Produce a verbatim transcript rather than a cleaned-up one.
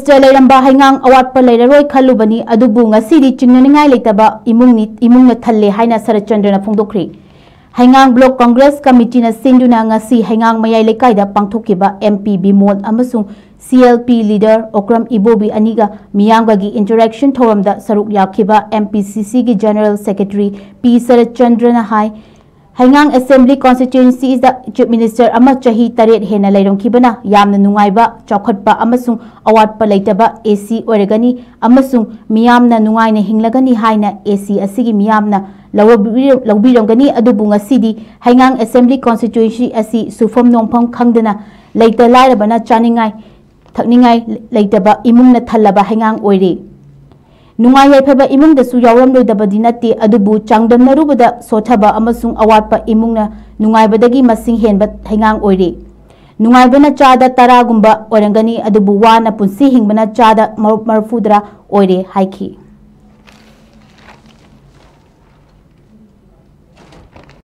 ꯂꯩꯔꯝꯕ ꯍꯩꯉꯥꯡ ꯑꯋꯥꯠꯄ ꯂꯩꯔꯔꯣꯏ ꯈꯜꯂꯨꯕꯅꯤ, ꯑꯗꯨꯕꯨ ꯉꯁꯤꯗꯤ ꯆꯤꯡꯅꯅꯤꯡꯉꯥꯏ ꯂꯩꯇꯕ ꯏꯃꯨꯡꯅꯤ, ꯏꯃꯨꯡꯅ ꯊꯜꯂꯦ ꯍꯥꯏꯅ ꯁꯔꯠꯆꯟꯗ꯭ꯔꯅ ꯐꯣꯡꯗꯣꯛꯈ꯭ꯔꯤ꯫ ꯍꯩꯉꯥꯡ Block Congress Committeeꯅ ꯁꯤꯟꯗꯨꯅ ꯉꯁꯤ ꯍꯩꯉꯥꯡ ꯃꯌꯥꯏ ꯂꯩꯀꯥꯏꯗ ꯄꯥꯡꯊꯣꯛꯈꯤꯕ MP ꯕꯤꯃꯣꯜ ꯑꯃꯁꯨꯡ CLP leader ꯑꯣꯀ꯭ꯔꯝ ꯏꯕꯣꯕꯤ ꯑꯅꯤꯒ ꯃꯤꯌꯥꯝꯒꯒꯤ interaction ꯊꯧꯔꯝꯗ ꯁꯔꯨꯛ ꯌꯥꯈꯤꯕ MPCCꯒꯤ General Secretary ꯄꯤ ꯁꯔꯠꯆꯟꯗ꯭ꯔꯅ ꯍꯥꯏ, ꯍꯩꯉꯥꯡ Assembly Constituencyꯗ Chief Minister ꯑꯃ ꯆꯍꯤ ꯇꯔꯦꯠ ꯍꯦꯟꯅ ꯂꯩꯔꯝꯈꯤꯕꯅ ꯌꯥꯝꯅ ꯅꯨꯡꯉꯥꯏꯕ, ꯆꯥꯎꯈꯠꯄ ꯑꯃꯁꯨꯡ ꯑꯋꯥꯠꯄ ꯂꯩꯇꯕ AC ꯑꯣꯏꯔꯒꯅꯤ ꯑꯃꯁꯨꯡ ꯃꯤꯌꯥꯝꯅ ꯅꯨꯡꯉꯥꯏꯅ ꯍꯤꯡꯂꯒꯅꯤ ꯍꯥꯏꯅ AC ꯑꯁꯤꯒꯤ ꯃꯤꯌꯥꯝꯅ ꯂꯧꯔꯕꯤ-, ꯂꯧꯕꯤꯔꯝꯒꯅꯤ꯫ ꯑꯗꯨꯕꯨ ꯉꯁꯤꯗꯤ ꯍꯩꯉꯥꯡ Assembly Constituency ꯑꯁꯤ ꯁꯨꯐꯝ ꯅꯣꯝꯐꯝ ꯈꯪꯗꯅ ꯂꯩꯇ ꯂꯥꯏꯔꯕꯅ ꯆꯥꯅꯤꯡꯉꯥꯏ ꯊꯛꯅꯤꯡꯉꯥꯏ ꯂꯩꯇꯕ ꯏꯃꯨꯡꯅ ꯊꯜꯂꯕ ꯍꯩꯉꯥꯡ ꯑꯣꯏꯔꯦ꯫ ꯅꯨꯡꯉꯥꯏ ꯌꯥꯏꯐꯕ ꯏꯃꯨꯡꯗꯁꯨ ꯌꯥꯎꯔꯝꯂꯣꯏꯗꯕꯗꯤ ꯅꯠꯇꯦ, ꯑꯗꯨꯕꯨ ꯆꯥꯡꯗꯝꯅꯔꯨꯕꯗ ꯁꯣꯠꯊꯕ ꯑꯃꯁꯨꯡ ꯑꯋꯥꯠꯄ ꯏꯃꯨꯡꯅ ꯅꯨꯡꯉꯥꯏꯕꯗꯒꯤ ꯃꯁꯤꯡ ꯍꯦꯟꯕ ꯍꯩꯉꯥꯡ ꯑꯣꯏꯔꯦ꯫ ꯅꯨꯡꯉꯥꯏꯕꯅ ꯆꯥꯗ ꯇꯔꯥꯒꯨꯝꯕ ꯑꯣꯏꯔꯝꯒꯅꯤ, ꯑꯗꯨꯕꯨ ꯋꯥꯅ ꯄꯨꯟꯁꯤ ꯍꯤꯡꯕꯅ ꯆꯥꯗ ꯃꯔꯐꯨ ꯇꯔꯥ ꯑꯣꯏꯔꯦ ꯍꯥꯏꯈꯤ꯫